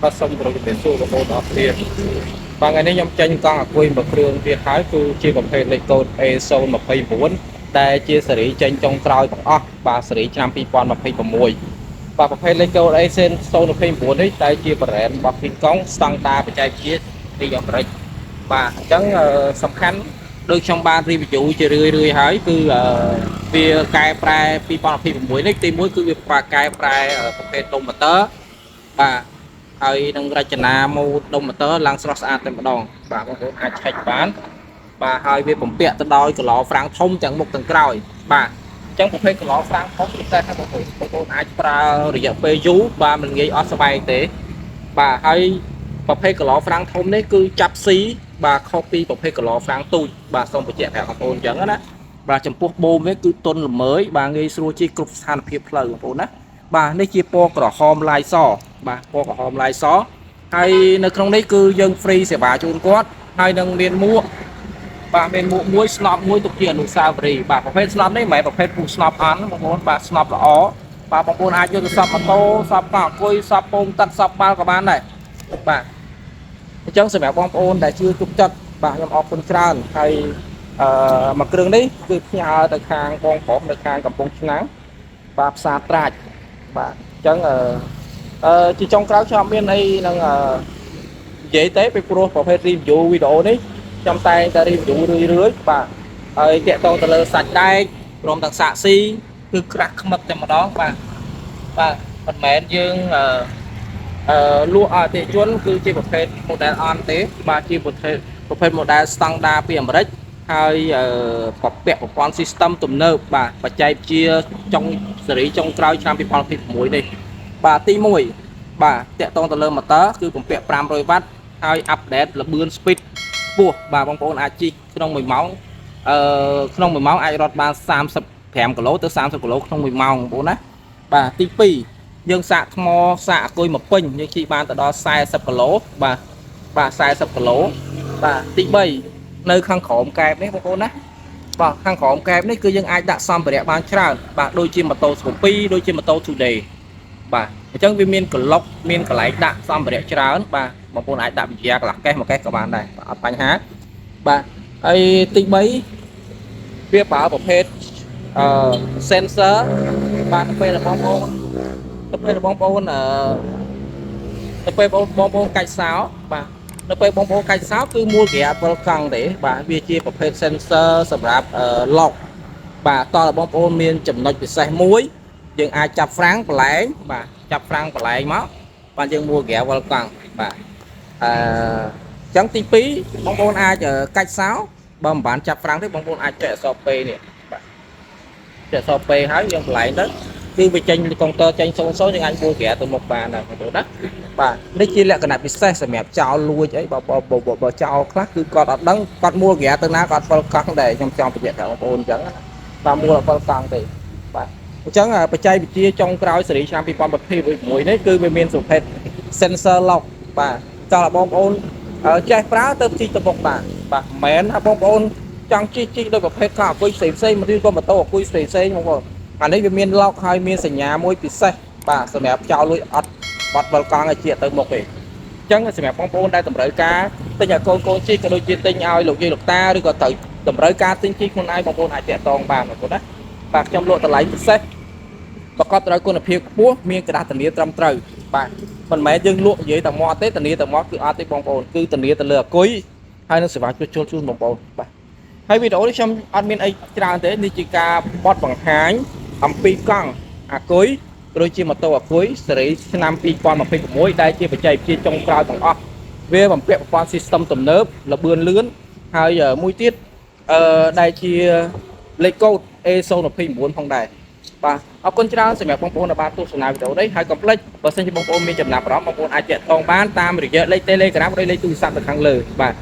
បាទសូមគោរពជំរាបសួរបងប្អូនទាំងអស់គ្នាបាទថ្ងៃនេះខ្ញុំចេញកង់អាគុយមួយគ្រឿងទៀតហើយគឺជាប្រភេទលេខកូដ A029 ដែលជាស៊េរីចេញចុងក្រោយទាំងអស់បាទស៊េរីឆ្នាំ2026បាទប្រភេទលេខកូដ A029 នេះតែជា brand របស់ King Kong ស្តង់ដារបច្ចេកវិទ្យាទីអាមេរិកបាទអញ្ចឹងសំខាន់ដូចខ្ញុំបាន review ជារឿយរឿយៗហើយគឺវាកែប្រែ2026នេះទីមួយគឺវាកែប្រែប្រភេទដុំម៉ូទ័របាទហើយនឹងរចនាម៉ូដុំម៉ូទ័រឡើងស្រស់ស្អាតតែម្ដងបាទបងប្អូនអាចឆែកបានបាទហើយវាបំពាក់ទៅដោយកឡហ្វ្រាំងធំទាំងមុខទាំងក្រោយបាទអញ្ចឹងប្រភេទកឡហ្វ្រាំងធំពិសេសណាស់បងប្អូនបងប្អូនអាចប្រើរយៈពេលយូរបាទមិនងាយអស់ស្បែកទេបាទហើយប្រភេទកឡហ្វ្រាំងធំនេះគឺចាប់ស៊ីបាទខុសពីប្រភេទកឡហ្វ្រាំងទូចបាទសូមបញ្ជាក់ប្រាប់បងប្អូនអញ្ចឹងណាបាទចំពោះបូមនេះគឺទន់ល្មើយបាទងាយស្រួលជិះគ្រប់ស្ថានភាពផ្លូវបងប្អូនណាបាទនេះជាពណ៌ក្រហមឡាយសបាទពណ៌ក្រហមឡាយសហើយនៅក្នុងនេះគឺយើង free សេវាជូនគាត់ហើយនឹងមានមួកបាទមានមួកមួយស្នប់មួយទុកជាអនុស្សាវរីយ៍បាទប្រភេទស្នប់នេះមិនមែនប្រភេទពូស្នប់អន់បងប្អូនបាទស្នប់ល្អបាទបងប្អូនអាចយកទៅសប់ម៉ូតូសប់កង់អង្គុយសប់ពងទឹកសប់បាល់ក៏បានដែរបាទអញ្ចឹងសម្រាប់បងប្អូនដែលជឿទុកចិត្តបាទខ្ញុំអរគុណច្រើនហើយអឺមួយគ្រឿងនេះគឺផ្ញើទៅខាងបងប្រុសនៅខាងកំពង់ឆ្នាំងបាទផ្សារត្រាចបាទអញ្ចឹងអឺអឺជាចុងក្រោយខ្ញុំអត់មានអីនឹងអឺនិយាយទេពីព្រោះប្រភេទ review វីដេអូនេះខ្ញុំតែងតែ review រឿយរឿយៗបាទហើយតាក់ទងទៅលើសាច់ដែកព្រមទាំងសាកស៊ីគឺក្រាស់ខ្មឹកតែម្ដងបាទបាទមិនមែនយើងអឺអឺលក់ឲ្យអតិថិជនគឺជាប្រភេទ model on ទេបាទជាប្រភេទ model standard ពីអាមេរិកហើយអឺប្រពាក់ប្រព័ន្ធ system ទំនើបបាទបច្ចេកវិទ្យាចុងស៊េរីចុងក្រោយឆ្នាំ2026នេះបាទទី1បាទតាក់ទងទៅលើ motor គឺបំពាក់500វ៉ាត់ហើយ update ល្បឿន speed ខ្ពស់បាទបងប្អូនអាចជិះក្នុង1ម៉ោងអឺក្នុង1ម៉ោងអាចរត់បាន35គីឡូទៅ30គីឡូក្នុង1ម៉ោងបងប្អូនណាបាទទី2យើងសាកថ្មសាកអាគុយមកពេញយើងជិះបានទៅដល់40គីឡូបាទបាទ40គីឡូបាទទី3នៅខាងក្រោមកែបនេះបងប្អូនណាបាទខាងក្រោមកែបនេះគឺយើងអាចដាក់សម្ភារៈបានច្រើនបាទដូចជាម៉ូតូ Scoopy ដូចជាម៉ូតូ Today បាទអញ្ចឹងវាមានកឡុកមានកន្លែងដាក់សម្ភារៈច្រើនបាទបងប្អូនអាចដាក់វិទ្យាកន្លះកេះមួយកេះក៏បានដែរបាទអត់បញ្ហាបាទហើយទី3វាប្រើប្រភេទអឺ sensor បាទទៅពេលបងប្អូនទៅពេលបងប្អូនអឺទៅពេលបងបងប្អូនកាច់សោបាទនៅពេលបងប្អូនកាច់សោគឺមួលហ្គាអត់វិលកង់ទេបាទវាជាប្រភេទ sensor សម្រាប់អឺ lock បាទតើបងប្អូនមានចំណុចពិសេសមួយយើងអាចចាប់ហ្វ្រាំងបន្លែងបាទចាប់ហ្វ្រាំងបន្លែងមកបាទយើងមួលហ្គាវិលកង់បាទអឺអញ្ចឹងទី2បងប្អូនអាចកាច់សោបើមិនបានចាប់ហ្វ្រាំងទេបងប្អូនអាចចុចអក្សរ P នេះបាទចុចអក្សរ P ហើយយើងបន្លែងទៅគឺវាចេញកុងទ័រចេញ00យើងអាចមួលហ្គាទៅមុខបានដែរបងប្អូនណាបាទនេះជាលក្ខណៈពិសេសសម្រាប់ចោលលួចអីបើបើបើបើចោលខ្លះគឺគាត់អត់ដឹងគាត់មួលហ្គាទៅណាគាត់វិលកង់ដែរខ្ញុំចង់បញ្ជាក់ដល់បងប្អូនអញ្ចឹងណាបាទមួលអត់វិលកង់ទេបាទអញ្ចឹងបច្ចេកវិទ្យាចុងក្រោយស៊េរីឆ្នាំ2026នេះគឺវាមានប្រភេទ sensor lock បាទចង់ឲ្យបងប្អូនចេះប្រើទៅជិះទៅមុខបាទបាទមិនមែនថាបងប្អូនចង់ជិះជិះដោយប្រភេទកង់អាគុយផ្សេងផ្សេងឬក៏ម៉ូតូអាគុយផ្សេងផ្សេងបងប្អូនអានេះវាមាន lock ហើយមានសញ្ញាមួយពិសេសបាទសម្រាប់ចោលលួចអត់បាត់វិលកង់ឲ្យជាទៅមុខទេអញ្ចឹងសម្រាប់បងប្អូនដែលតម្រូវការទិញឲ្យកូនកូនជិះក៏ដូចជាទិញឲ្យលោកយាយលោកតាឬក៏ត្រូវតម្រូវការទិញជិះខ្លួនឯងបងប្អូនអាចតាក់ទងបានបងប្អូនណាបាទខ្ញុំលក់តម្លៃពិសេសប្រកបដោយគុណភាពខ្ពស់មានក្រដាសធានាត្រឹមត្រូវបាទមិនមែនយើងលក់និយាយតែមាត់ទេធានាតែមាត់គឺអត់ទេបងប្អូនគឺធានាទៅលើអាគុយហើយនឹងសេវាជួសជុលជូនបងប្អូនបាទហើយវីដេអូនេះខ្ញុំអត់មានអីច្រើនទេនេះជាការបត់បង្ហាញអំពីកង់អាគុយដូចជាម៉ូតូអាគុយស៊េរីឆ្នាំ2026ដែលជាបច្ចេកវិទ្យាចុងក្រោយទាំងអស់វាបំពាក់ប្រព័ន្ធ system ទំនើបល្បឿនលឿនហើយមួយទៀតអឺដែលជាលេខកូដ A029 ផងដែរបាទអរគុណច្រើនសម្រាប់បងប្អូនដែលបានទស្សនាវីដេអូនេះហើយកុំភ្លេចបើសិនជាបងប្អូនមានចំណាប់អារម្មណ៍បងប្អូនអាចតាក់ទងបានតាមរយៈលេខ Telegram ឬលេខទូរស័ព្ទនៅខាងលើបាទ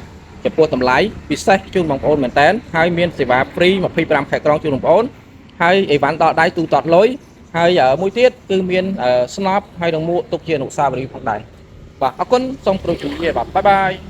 ចំពោះតម្លៃពិសេសជូនបងប្អូនមែនតើហើយមានសេវា free 25ខែក្រុងជូនបងប្អូនហើយអីវ៉ាន់ដល់ដៃទូទាត់លុយហើយមួយទៀតគឺមានស្នប់ហើយនឹងមួកទុកជាអនុស្សាវរីយ៍ផងដែរបាទអរគុណសូមគោរពជម្រាបលាបាទ bye bye.